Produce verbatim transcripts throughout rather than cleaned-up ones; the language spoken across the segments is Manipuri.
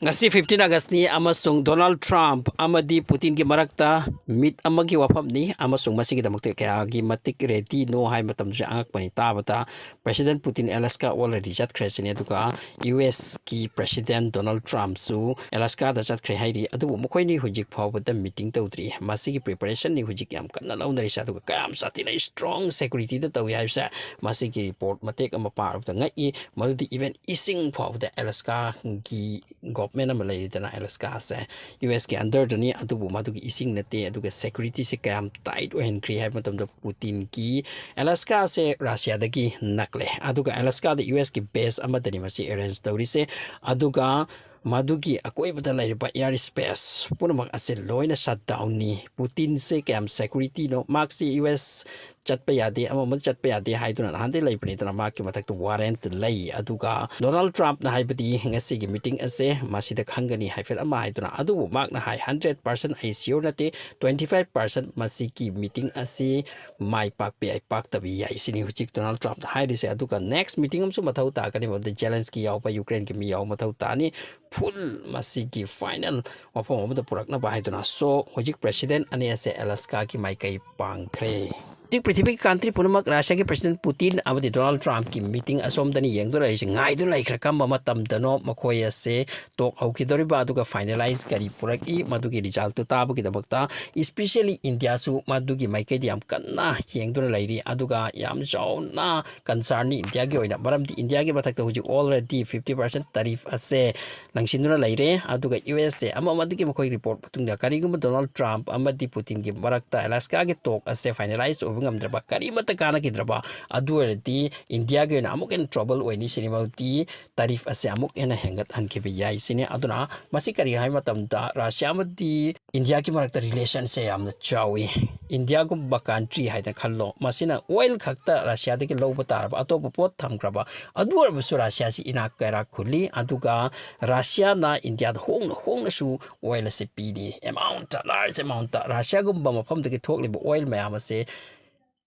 ꯉꯁꯤ fifteen Augustꯅꯤ ꯑꯃꯁꯨꯡ Donald Trump ꯑꯃꯗꯤ Putinꯒꯤ ꯃꯔꯛꯇ ꯃꯤꯠ ꯑꯃꯒꯤ ꯋꯥꯐꯝꯅꯤ, ꯑꯃꯁꯨꯡ ꯃꯁꯤꯒꯤꯗꯃꯛꯇ ꯀꯌꯥꯒꯤ ꯃꯇꯤꯛ readyꯅꯣ ꯍꯥꯏꯕ ꯃꯇꯝꯁꯨ ꯑꯉꯛꯄꯅꯤ꯫ ꯇꯥꯕꯗ President Putin Alaska already ꯆꯠꯈ꯭ꯔꯦ ꯁꯤꯅꯤ, ꯑꯗꯨꯒ USꯀꯤ President Donald Trumpꯁꯨ Alaskaꯗ ꯆꯠꯈ꯭ꯔꯦ ꯍꯥꯏꯔꯤ꯫ ꯑꯗꯨꯕꯨ ꯃꯈꯣꯏꯅꯤ ꯍꯧꯖꯤꯛ ꯐꯥꯎꯕꯗ meeting ꯇꯧꯗ꯭ꯔꯤ꯫ ꯃꯁꯤꯒꯤ preparationꯅꯤ ꯍꯧꯖꯤꯛ ꯌꯥꯝ ꯀꯟꯅ ꯂꯧꯅꯔꯤꯁꯦ, ꯑꯗꯨꯒ ꯀꯌꯥꯝ ꯁꯥꯊꯤꯅ strong securityꯗ ꯇꯧꯏ ꯍꯥꯏꯕꯁꯦ ꯃꯁꯤꯒꯤ report ꯃꯇꯦꯛ ꯑꯃ ꯄꯥꯔꯨꯕꯗ ꯉꯛꯏ꯫ ꯃꯗꯨꯗꯤ even ꯏꯁꯤꯡ ꯐꯥꯎꯕꯗ Alaskaꯒꯤ government ꯑꯃ ꯂꯩꯔꯤꯗꯅ, Alaskaꯁꯦ USꯀꯤ underꯗꯅꯤ, ꯑꯗꯨꯕꯨ ꯃꯗꯨꯒꯤ ꯏꯁꯤꯡ ꯅꯠꯇꯦ꯫ ꯑꯗꯨꯒ securityꯁꯦ ꯀꯌꯥꯝ tight ꯑꯣꯏꯍꯟꯈ꯭ꯔꯤ ꯍꯥꯏꯕ ꯃꯇꯝꯗ Putinꯒꯤ Alaskaꯁꯦ Russiaꯗꯒꯤ ꯅꯛꯂꯦ, ꯑꯗꯨꯒ Alaskaꯗ USꯀꯤ base ꯑꯃꯗꯅꯤ ꯃꯁꯤ arrange ꯇꯧꯔꯤꯁꯦ꯫ ꯑꯗꯨꯒ ꯃꯗꯨꯒꯤ ꯑꯀꯣꯏꯕꯗ ꯂꯩꯔꯤꯕ air space ꯄꯨꯝꯅꯃꯛ ꯑꯁꯦ ꯂꯣꯏꯅ shutdownꯅꯤ꯫ Putinꯁꯦ ꯀꯌꯥꯝ securityꯅꯣ, ꯃꯍꯥꯛꯁꯤ US ꯆꯠꯄ ꯌꯥꯗꯦ, ꯑꯃ ꯑꯃ ꯆꯠꯄ ꯌꯥꯗꯦ ꯍꯥꯏꯗꯨꯅ ꯅꯍꯥꯟꯗꯩ ꯂꯩꯕꯅꯤꯗꯅ, ꯃꯍꯥꯛꯀꯤ ꯃꯊꯛꯇ warrant ꯂꯩ꯫ ꯑꯗꯨꯒ Donald Trumpꯅ ꯍꯥꯏꯕꯗꯤ ꯉꯁꯤꯒꯤ meeting ꯑꯁꯦ ꯃꯁꯤꯗ ꯈꯪꯒꯅꯤ ꯍꯥꯏꯐꯦꯠ ꯑꯃ ꯍꯥꯏꯗꯨꯅ, ꯑꯗꯨꯕꯨ ꯃꯍꯥꯛꯅ ꯍꯥꯏ hundred percent ꯑꯩ sure ꯅꯠꯇꯦ, twenty five percent ꯃꯁꯤꯒꯤ meeting ꯑꯁꯤ ꯃꯥꯏ ꯄꯥꯛꯄ ꯌꯥꯏ, ꯄꯥꯛꯇꯕ ꯌꯥꯏ ꯁꯤꯅꯤ ꯍꯧꯖꯤꯛ Donald Trumpꯅ ꯍꯥꯏꯔꯤꯁꯦ꯫ ꯑꯗꯨꯒ next meeting ꯑꯃꯁꯨ ꯃꯊꯧ ꯇꯥꯒꯅꯤ, ꯃꯗꯨꯗ Zelensky ꯌꯥꯎꯕ, Ukraineꯒꯤ ꯃꯤ ꯌꯥꯎꯕ ꯃꯊꯧ ꯇꯥꯅꯤ꯫ Full ꯃꯁꯤꯒꯤ final ꯋꯥꯐꯝ ꯑꯃꯗ ꯄꯨꯔꯛꯅꯕ ꯍꯥꯏꯗꯨꯅ꯫ So ꯍꯧꯖꯤꯛ president ꯑꯅꯤ ꯑꯁꯦ Alaskaꯒꯤ ꯃꯥꯏꯀꯩ ꯄꯥꯡꯈ꯭ꯔꯦ꯫ ꯍꯧꯖꯤꯛ ꯄ꯭ꯔꯤꯊꯤꯕꯤꯒꯤ country ꯄꯨꯝꯅꯃꯛ Russiaꯒꯤ President Putin ꯑꯃꯗꯤ Donald Trumpꯀꯤ meeting ꯑꯁꯣꯝꯗꯅꯤ ꯌꯦꯡꯗꯨꯅ ꯂꯩꯔꯤꯁꯦ, ꯉꯥꯏꯗꯨꯅ ꯂꯩꯈ꯭ꯔꯦ꯫ ꯀꯔꯝꯕ ꯃꯇꯝꯗꯅꯣ ꯃꯈꯣꯏ ꯑꯁꯦ talk ꯍꯧꯈꯤꯗꯧꯔꯤꯕ, ꯑꯗꯨꯒ finalize ꯀꯔꯤ ꯄꯨꯔꯛꯏ, ꯃꯗꯨꯒꯤ resultꯇꯨ ꯇꯥꯕꯒꯤꯗꯃꯛꯇ especially Indiaꯁꯨ ꯃꯗꯨꯒꯤ ꯃꯥꯏꯀꯩꯗ ꯌꯥꯝ ꯀꯟꯅ ꯌꯦꯡꯗꯨꯅ ꯂꯩꯔꯤ꯫ ꯑꯗꯨꯒ ꯌꯥꯝ ꯆꯥꯎꯅ concernꯅꯤ Indiaꯒꯤ ꯑꯣꯏꯅ, ꯃꯔꯝꯗꯤ Indiaꯒꯤ ꯃꯊꯛꯇ ꯍꯧꯖꯤꯛ already fifty percent tariff ꯑꯁꯦ ꯂꯪꯁꯤꯟꯗꯨꯅ ꯂꯩꯔꯦ꯫ ꯑꯗꯨꯒ USꯁꯦ ꯑꯃ ꯑꯃꯗꯒꯤ ꯃꯈꯣꯏ report ꯃꯇꯨꯡꯗ ꯀꯔꯤꯒꯨꯝꯕ Donald Trump ꯑꯃꯗꯤ Putinꯒꯤ ꯃꯔꯛꯇ Alaskaꯒꯤ talk ꯑꯁꯦ finalize ꯑꯣꯏꯕ ꯉꯝꯗ꯭ꯔꯕ, ꯀꯔꯤꯃꯠꯇ ꯀꯥꯟꯅꯈꯤꯗ꯭ꯔꯕ, ꯑꯗꯨ ꯑꯣꯏꯔꯗꯤ Indiaꯒꯤ ꯑꯣꯏꯅ ꯑꯃꯨꯛ ꯍꯦꯟꯅ trouble ꯑꯣꯏꯅꯤ ꯁꯤꯅꯤ꯫ ꯃꯗꯨꯗꯤ tariff ꯑꯁꯦ ꯑꯃꯨꯛ ꯍꯦꯟꯅ ꯍꯦꯟꯒꯠꯍꯟꯈꯤꯕ ꯌꯥꯏ ꯁꯤꯅꯤ꯫ ꯑꯗꯨꯅ ꯃꯁꯤ ꯀꯔꯤ ꯍꯥꯏꯕ ꯃꯇꯝꯗ Russia ꯑꯃꯗꯤ Indiaꯒꯤ ꯃꯔꯛꯇ relationꯁꯦ ꯌꯥꯝꯅ ꯆꯥꯎꯏ꯫ Indiaꯒꯨꯝꯕ country ꯍꯥꯏꯗꯅ ꯈꯜꯂꯣ, ꯃꯁꯤꯅ oil ꯈꯛꯇ Russiaꯗꯒꯤ ꯂꯧꯕ ꯇꯥꯔꯕ, ꯑꯇꯣꯞꯄ ꯄꯣꯠ ꯊꯝꯈ꯭ꯔꯕ, ꯑꯗꯨ ꯑꯣꯏꯔꯕꯁꯨ Russiaꯁꯤ ꯏꯅꯥꯛ ꯀꯩꯔꯥꯛ ꯈꯨꯜꯂꯤ꯫ ꯑꯗꯨꯒ Russiaꯅ Indiaꯗ ꯍꯣꯡꯅ ꯍꯣꯡꯅꯁꯨ oil ꯑꯁꯤ ꯄꯤꯔꯤ, amount, large amount꯫ Russiaꯒꯨꯝꯕ ꯃꯐꯝꯗꯒꯤ ꯊꯣꯛꯂꯤꯕ oil ꯃꯌꯥꯝ ꯑꯁꯦ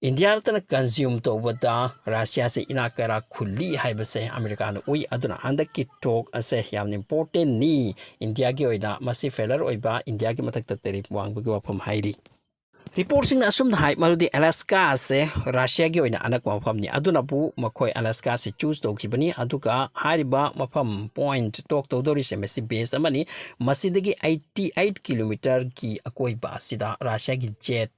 ꯏꯟꯗꯤꯌꯥ ꯅꯠꯇꯅ ꯀꯟꯖ꯭ꯌꯨꯝ ꯇꯧꯕꯗ ꯔꯁꯤꯌꯥꯁꯦ ꯏꯅꯥꯛ ꯀꯩꯔꯥꯛ ꯈꯨꯜꯂꯤ ꯍꯥꯏꯕꯁꯦ ꯑꯃꯦꯔꯤꯀꯥꯅ ꯎꯏ꯫ ꯑꯗꯨꯅ ꯍꯟꯗꯛꯀꯤ ꯇꯣꯛ ꯑꯁꯦ ꯌꯥꯝꯅ ꯏꯝꯄꯣꯔꯇꯦꯟꯅꯤ ꯏꯟꯗꯤꯌꯥꯒꯤ ꯑꯣꯏꯅ꯫ ꯃꯁꯤ ꯐꯦꯂꯔ ꯑꯣꯏꯕ, ꯏꯟꯗꯤꯌꯥꯒꯤ ꯃꯊꯛꯇ ꯇꯦꯔꯤꯐ ꯋꯥꯡꯕꯒꯤ ꯋꯥꯐꯝ ꯍꯥꯏꯔꯤ꯫ ꯔꯤꯄꯣꯔꯠꯁꯤꯡꯅ ꯑꯁꯨꯝꯅ ꯍꯥꯏ, ꯃꯗꯨꯗꯤ ꯑꯂꯥꯁꯀꯥ ꯑꯁꯦ ꯔꯁꯤꯌꯥꯒꯤ ꯑꯣꯏꯅ ꯑꯅꯛꯄ ꯃꯐꯝꯅꯤ꯫ ꯑꯗꯨꯅꯕꯨ ꯃꯈꯣꯏ ꯑꯂꯥꯁꯀꯥꯁꯦ ꯆꯨꯁ ꯇꯧꯈꯤꯕꯅꯤ꯫ ꯑꯗꯨꯒ ꯍꯥꯏꯔꯤꯕ ꯃꯐꯝ, ꯄꯣꯏꯟꯠ ꯇꯣꯛ ꯇꯧꯗꯧꯔꯤꯁꯦ, ꯃꯁꯤ ꯕꯦꯁ ꯑꯃꯅꯤ꯫ ꯃꯁꯤꯗꯒꯤ ꯑꯩꯠꯇꯤ ꯑꯩꯠ ꯀꯤꯂꯣꯃꯤꯇꯔꯒꯤ ꯑꯀꯣꯏꯕ ꯑꯁꯤꯗ ꯔꯁꯤꯌꯥꯒꯤ ꯖꯦꯠ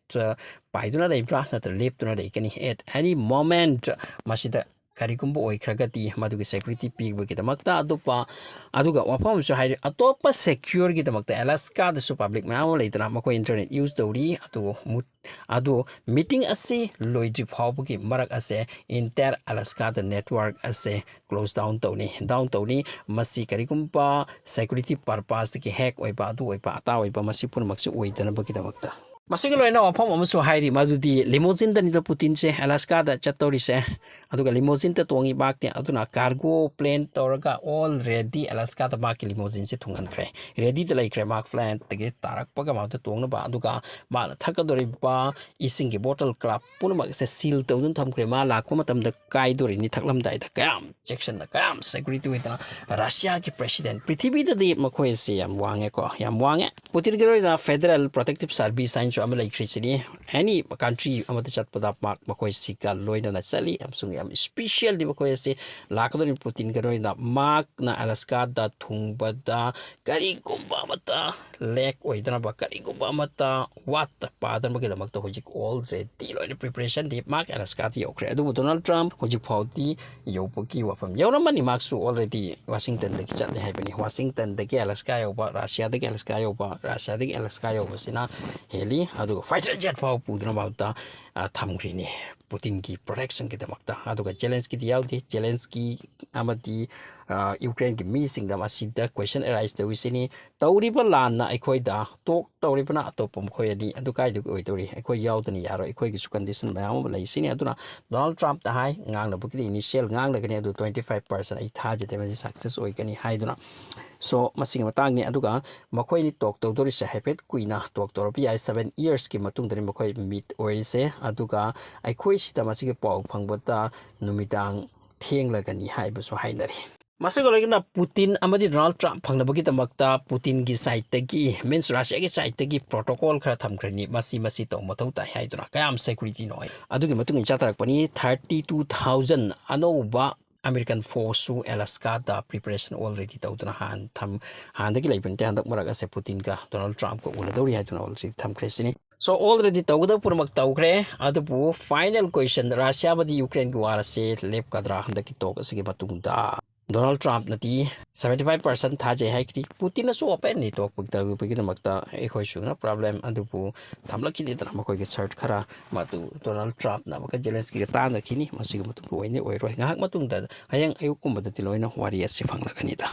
ꯄꯥꯏꯗꯨꯅ ꯂꯩꯕ꯭ꯔꯥ ꯅꯠꯇ꯭ꯔꯒ ꯂꯦꯞꯇꯨꯅ ꯂꯩꯒꯅꯤ? At any moment ꯃꯁꯤꯗ ꯀꯔꯤꯒꯨꯝꯕ ꯑꯣꯏꯈ꯭ꯔꯒꯗꯤ ꯃꯗꯨꯒꯤ ꯁꯦꯀ꯭ꯌꯨꯔꯤꯇꯤ ꯄꯤꯕꯒꯤꯗꯃꯛꯇ ꯑꯇꯣꯞꯄ, ꯑꯗꯨꯒ ꯋꯥꯐꯝ ꯑꯃꯁꯨ ꯍꯥꯏꯔꯤ, ꯑꯇꯣꯞꯄ ꯁꯦꯀ꯭ꯌꯨꯔꯒꯤꯗꯃꯛꯇ ꯑꯦꯂꯥꯁꯀꯥꯗꯁꯨ ꯄꯕ꯭ꯂꯤꯛ ꯃꯌꯥꯝ ꯑꯃ ꯂꯩꯗꯅ, ꯃꯈꯣꯏ ꯏꯟꯇꯔꯅꯦꯠ ꯌꯨꯁ ꯇꯧꯔꯤ꯫ ꯑꯗꯨ ꯃꯨꯠ-, ꯑꯗꯨ ꯃꯤꯇꯤꯡ ꯑꯁꯤ ꯂꯣꯏꯗ꯭ꯔꯤ ꯐꯥꯎꯕꯒꯤ ꯃꯔꯛ ꯑꯁꯦ ꯏꯟꯇꯥꯌꯔ ꯑꯂꯥꯁꯀꯥꯗ ꯅꯦꯠꯋꯥꯔꯛ ꯑꯁꯦ ꯀ꯭ꯂꯣꯁ ꯗꯥꯎꯟ ꯇꯧꯅꯤ, ꯗꯥꯎꯟ ꯇꯧꯅꯤ꯫ ꯃꯁꯤ ꯀꯔꯤꯒꯨꯝꯕ ꯁꯦꯀ꯭ꯌꯨꯔꯤꯇꯤ ꯄꯔꯄꯁꯇꯒꯤ ꯍꯦꯛ ꯑꯣꯏꯕ, ꯑꯗꯨ ꯑꯣꯏꯕ, ꯑꯇꯥ ꯑꯣꯏꯕ, ꯃꯁꯤ ꯄꯨꯝꯅꯃꯛꯁꯤ ꯑꯣꯏꯗꯅꯕꯒꯤꯗꯃꯛꯇ꯫ ꯃꯁꯤꯒ ꯂꯣꯏꯅꯅ ꯋꯥꯐꯝ ꯑꯃꯁꯨ ꯍꯥꯏꯔꯤ, ꯃꯗꯨꯗꯤ ꯂꯤꯃꯣꯖꯤꯟꯗꯅꯤꯗ ꯄꯨꯇꯤꯟꯁꯦ ꯑꯂꯥꯁꯀꯥꯗ ꯆꯠꯇꯧꯔꯤꯁꯦ꯫ ꯑꯗꯨꯒ ꯂꯤꯃꯣꯖꯤꯟꯗ ꯇꯣꯡꯉꯤ ꯃꯍꯥꯛꯇꯤ꯫ ꯑꯗꯨꯅ ꯀꯥꯔꯒꯣ ꯄ꯭ꯂꯦꯟ ꯇꯧꯔꯒ ꯑꯣꯜꯔꯦꯗꯤ ꯑꯂꯥꯁꯀꯥꯗ ꯃꯍꯥꯛꯀꯤ ꯂꯤꯃꯣꯖꯤꯟꯁꯦ ꯊꯨꯡꯍꯟꯈ꯭ꯔꯦ, ꯔꯦꯗꯤꯗ ꯂꯩꯈ꯭ꯔꯦ꯫ ꯃꯍꯥꯛ ꯐ꯭ꯂꯥꯏꯠꯇꯒꯤ ꯇꯥꯔꯛꯄꯒ ꯃꯍꯥꯛꯇ ꯇꯣꯡꯅꯕ, ꯑꯗꯨꯒ ꯃꯥꯅ ꯊꯛꯀꯗꯧꯔꯤꯕ ꯏꯁꯤꯡꯒꯤ ꯕꯣꯇꯜ ꯀ꯭ꯂꯥꯞ ꯄꯨꯝꯅꯃꯛ ꯑꯁꯦ ꯁꯤꯜ ꯇꯧꯗꯨꯅ ꯊꯝꯈ꯭ꯔꯦ꯫ ꯃꯥ ꯂꯥꯛꯄ ꯃꯇꯝꯗ ꯀꯥꯏꯗꯣꯔꯤꯅꯤ, ꯊꯛꯂꯝꯗꯥꯏꯗ꯫ ꯀꯌꯥꯝ ꯆꯦꯛꯁꯤꯟꯅ, ꯀꯌꯥꯝ ꯁꯦꯀ꯭ꯌꯨꯔꯤꯇꯤ ꯑꯣꯏꯗꯅ꯫ ꯔꯁꯤꯌꯥꯒꯤ ꯄ꯭ꯔꯦꯁꯤꯗꯦꯟꯠ, ꯄ꯭ꯔꯤꯊꯤꯕꯤꯗꯗꯤ ꯃꯈꯣꯏꯁꯦ ꯌꯥꯝ ꯋꯥꯡꯉꯦꯀꯣ, ꯌꯥꯝ ꯋꯥꯡꯉꯦ꯫ ꯄꯨꯇꯤꯟꯒꯤ ꯑꯣꯏꯅ ꯐꯦꯗꯔꯦꯜ ꯄ꯭ꯔꯣꯇꯦꯛꯇꯤꯞ ꯁꯥꯔꯚꯤꯁ ꯍꯥꯏꯅꯁꯨ ꯑꯃ ꯂꯩꯈ꯭ꯔꯤꯁꯤꯅꯤ꯫ ꯑꯦꯅꯤ ꯀꯟꯇ꯭ꯔꯤ ꯑꯃꯗ ꯆꯠꯄꯗ ꯃꯍꯥꯛ ꯃꯈꯣꯏꯁꯤꯒ ꯂꯣꯏꯅꯅ ꯆꯠꯂꯤ꯫ ꯑꯃꯁꯨꯡ ꯌꯥꯝ ꯏꯁꯄꯤꯁꯤꯌꯦꯜꯅꯤ ꯃꯈꯣꯏ ꯑꯁꯤ꯫ ꯂꯥꯛꯀꯗꯧꯔꯤꯕ ꯄꯨꯇꯤꯟꯒꯤ ꯑꯣꯏꯅ ꯃꯍꯥꯛꯅ ꯑꯂꯥꯁꯀꯥꯗ ꯊꯨꯡꯕꯗ ꯀꯔꯤꯒꯨꯝꯕ ꯑꯃꯠꯇ ꯂꯦꯛ ꯑꯣꯏꯗꯅꯕ, ꯀꯔꯤꯒꯨꯝꯕ ꯑꯃꯠꯇ ꯋꯥꯠꯇ ꯄꯥꯗꯅꯕꯒꯤꯗꯃꯛꯇ ꯍꯧꯖꯤꯛ ꯑꯣꯜꯔꯦꯗꯤ ꯂꯣꯏꯅ ꯄ꯭ꯔꯤꯄꯦꯔꯦꯁꯟꯗꯤ ꯃꯍꯥꯛ ꯑꯂꯥꯁꯀꯥꯗ ꯌꯧꯈ꯭ꯔꯦ꯫ ꯑꯗꯨꯕꯨ ꯗꯣꯅꯥꯜꯗ ꯇ꯭ꯔꯝꯞ ꯍꯧꯖꯤꯛ ꯐꯥꯎꯗꯤ ꯌꯧꯕꯒꯤ ꯋꯥꯐꯝ ꯌꯧꯔꯝꯃꯅꯤ꯫ ꯃꯍꯥꯛꯁꯨ ꯑꯣꯜꯔꯦꯗꯤ ꯋꯥꯁꯤꯡꯇꯟꯗꯒꯤ ꯆꯠꯂꯦ ꯍꯥꯏꯕꯅꯤ꯫ ꯋꯥꯁꯤꯡꯇꯟꯗꯒꯤ ꯑꯂꯥꯁꯀꯥ ꯌꯧꯕ, ꯔꯁꯤꯌꯥꯗꯒꯤ ꯑꯂꯥꯁꯀꯥ ꯌꯧꯕ, ꯔꯁꯤꯌꯥꯗꯒꯤ ꯑꯂꯥꯁꯀꯥ ꯌꯧꯕꯁꯤꯅ ꯍꯦꯜꯂꯤ꯫ ꯑꯗꯨꯒ ꯐꯥꯏꯇꯔ ꯖꯦꯠ ꯐꯥꯎꯕ ꯄꯨꯗꯨꯅ ꯃꯍꯥꯛꯇ, ꯑ, ꯊꯝꯈ꯭ꯔꯤꯅꯤ ꯄꯨꯇꯤꯟꯒꯤ ꯄ꯭ꯔꯣꯇꯦꯛꯁꯟꯒꯤꯗꯃꯛꯇ꯫ ꯑꯗꯨꯒ ꯖꯦꯂꯦꯟꯁꯀꯤꯗꯤ ꯌꯥꯎꯗꯦ꯫ ꯖꯦꯂꯦꯟꯁꯀꯤ ꯑꯃꯗꯤ, ꯑ, ꯌꯨꯀ꯭ꯔꯦꯟꯒꯤ ꯃꯤꯁꯤꯡꯗ ꯃꯁꯤꯗ ꯀ꯭ꯋꯦꯁꯟ ꯑꯦꯔꯥꯏꯁ ꯇꯧꯔꯤꯁꯤꯅꯤ, ꯇꯧꯔꯤꯕ ꯂꯥꯟꯅ ꯑꯩꯈꯣꯏꯗ ꯇꯣꯛ ꯇꯧꯔꯤꯕꯅ ꯑꯇꯣꯞꯄ ꯃꯈꯣꯏ ꯑꯅꯤ ꯑꯗꯨ ꯀꯥꯏꯗꯒꯤ ꯑꯣꯏꯗꯧꯔꯤ? ꯑꯩꯈꯣꯏ ꯌꯥꯎꯗꯅ ꯌꯥꯔꯣꯏ꯫ ꯑꯩꯈꯣꯏꯒꯤꯁꯨ ꯀꯟꯗꯤꯁꯟ ꯃꯌꯥꯝ ꯑꯃ ꯂꯩ꯫ ꯁꯤꯅꯤ꯫ ꯑꯗꯨꯅ ꯗꯣꯅꯥꯜꯗ ꯇ꯭ꯔꯝꯞꯇ ꯍꯥꯏ, ꯉꯥꯡꯅꯕꯒꯤꯗꯤ ꯏꯅꯤꯁꯤꯌꯦꯜ ꯉꯥꯡꯅꯒꯅꯤ, ꯑꯗꯨ ꯇ꯭ꯋꯦꯟꯇꯤ ꯐꯥꯏꯚ ꯄꯥꯔꯁꯦꯟ ꯑꯩ ꯊꯥꯖꯗꯦ ꯃꯁꯤ ꯁꯛꯁꯦꯁ ꯑꯣꯏꯒꯅꯤ ꯍꯥꯏꯗꯨꯅ꯫ So, ꯃꯁꯤꯒꯤ ꯃꯇꯥꯡꯅꯤ꯫ ꯑꯗꯨꯒ ꯃꯈꯣꯏꯅꯤ ꯇꯣꯛ ꯇꯧꯗꯣꯔꯤꯁꯦ ꯍꯥꯏꯐꯦꯠ ꯀꯨꯏꯅ ꯇꯣꯛ ꯇꯧꯔꯕ ꯌꯥꯏ꯫ ꯁꯚꯦꯟ ꯏꯌꯔꯁꯀꯤ ꯃꯇꯨꯡꯗꯅꯤ ꯃꯈꯣꯏ ꯃꯤꯠ ꯑꯣꯏꯔꯤꯁꯦ꯫ ꯑꯗꯨꯒ ꯑꯩꯈꯣꯏ ꯁꯤꯗ ꯃꯁꯤꯒꯤ ꯄꯥꯎ ꯐꯪꯕꯗ ꯅꯨꯃꯤꯗꯥꯡ ꯊꯦꯡꯂꯒꯅꯤ ꯍꯥꯏꯕꯁꯨ ꯍꯥꯏꯅꯔꯤ꯫ ꯃꯁꯤꯒ ꯂꯣꯏꯅꯅ ꯄꯨꯇꯤꯟ ꯑꯃꯗꯤ ꯗꯣꯅꯥꯜꯗ ꯇ꯭ꯔꯝꯞ ꯐꯪꯅꯕꯒꯤꯗꯃꯛꯇ ꯄꯨꯇꯤꯟꯒꯤ ꯁꯥꯏꯠꯇꯒꯤ, ꯃꯤꯟꯁ ꯔꯥꯁꯤꯌꯥꯒꯤ ꯁꯥꯏꯠꯇꯒꯤ ꯄ꯭ꯔꯣꯇꯣꯀꯣꯜ ꯈꯔ ꯊꯝꯈ꯭ꯔꯅꯤ꯫ ꯃꯁꯤ, ꯃꯁꯤ ꯇꯧꯕ ꯃꯊꯧ ꯇꯥꯏ ꯍꯥꯏꯗꯨꯅ꯫ ꯀꯌꯥꯝ ꯁꯦꯀ꯭ꯌꯨꯔꯤꯇꯤꯅꯣ ꯍꯥꯏ꯫ ꯑꯗꯨꯒꯤ ꯃꯇꯨꯡ ꯏꯟꯅ ꯆꯥꯊꯔꯛꯄꯅꯤ꯫ ꯊꯥꯔꯇꯤ ꯇꯨ ꯊꯥꯎꯖꯟ ꯑꯅꯧꯕ ꯑꯃꯦꯔꯤꯀꯟ ꯐꯣꯔꯁꯁꯨ ꯑꯦꯂꯥꯁꯀꯥꯗ ꯄ꯭ꯔꯤꯄꯦꯔꯦꯁꯟ ꯑꯣꯜꯔꯦꯗꯤ ꯇꯧꯗꯨꯅ ꯍꯥꯟ-, ꯊꯝ-, ꯍꯥꯟꯅꯗꯒꯤ ꯂꯩꯕ ꯅꯠꯇꯦ꯫ ꯍꯟꯗꯛ ꯃꯔꯛ ꯑꯁꯦ ꯄꯨꯇꯤꯟꯒ ꯗꯣꯅꯥꯜꯗ ꯇ꯭ꯔꯝꯞꯀ ꯎꯅꯗꯧꯔꯤ ꯍꯥꯏꯗꯨꯅ ꯑꯣꯜꯔꯦꯗꯤ ꯊꯝꯈ꯭ꯔꯦ ꯁꯤꯅꯤ꯫ So, ꯑꯣꯜꯔꯦꯗꯤ ꯇꯧꯒꯗꯕ ꯄꯨꯝꯅꯃꯛ ꯇꯧꯈ꯭ꯔꯦ꯫ ꯑꯗꯨꯕꯨ ꯐꯥꯏꯅꯦꯜ ꯀ꯭ꯋꯦꯁꯟ, ꯔꯥꯁꯤꯌꯥ ꯑꯃꯗꯤ ꯌꯨꯀ꯭ꯔꯦꯟꯒꯤ ꯋꯥꯔ ꯑꯁꯦ ꯂꯦꯞꯀꯗ꯭ꯔꯥ ꯍꯟꯗꯛꯀꯤ ꯇꯣꯛ ꯑꯁꯤꯒꯤ ꯃꯇꯨꯡꯗ? ꯗꯣꯅꯥꯜꯗ ꯇ꯭ꯔꯝꯞꯅꯗꯤ ꯁꯚꯦꯟꯇꯤ ꯐꯥꯏꯚ ꯄꯥꯔꯁꯦꯟ ꯊꯥꯖꯩ ꯍꯥꯏꯈ꯭ꯔꯤ꯫ ꯄꯨꯇꯤꯟꯅꯁꯨ ꯑꯣꯄꯟꯂꯤ ꯇꯣꯛ ꯇꯧꯕꯒꯤꯗꯃꯛꯇ ꯑꯩꯈꯣꯏꯁꯨ no problem, ꯑꯗꯨꯕꯨ ꯊꯝꯂꯛꯈꯤꯅꯤꯗꯅ ꯃꯈꯣꯏꯒꯤ ꯁꯔꯠ ꯈꯔ, ꯃꯗꯨ ꯗꯣꯅꯥꯜꯗ ꯇ꯭ꯔꯝꯞꯅ ꯑꯃꯨꯛꯀ ꯖꯦꯂꯦꯟꯁꯀꯤꯒ ꯇꯥꯟꯅꯈꯤꯅꯤ꯫ ꯃꯁꯤꯒꯤ ꯃꯇꯨꯡꯗ ꯑꯣꯏꯅꯤ ꯑꯣꯏꯔꯣꯏ꯫ ꯉꯥꯏꯍꯥꯛ ꯃꯇꯨꯡꯗ, ꯍꯌꯦꯡ ꯑꯌꯨꯛꯀꯨꯝꯕꯗꯗꯤ ꯂꯣꯏꯅ ꯋꯥꯔꯤ ꯑꯁꯤ ꯐꯪꯂꯛꯀꯅꯤꯗ꯫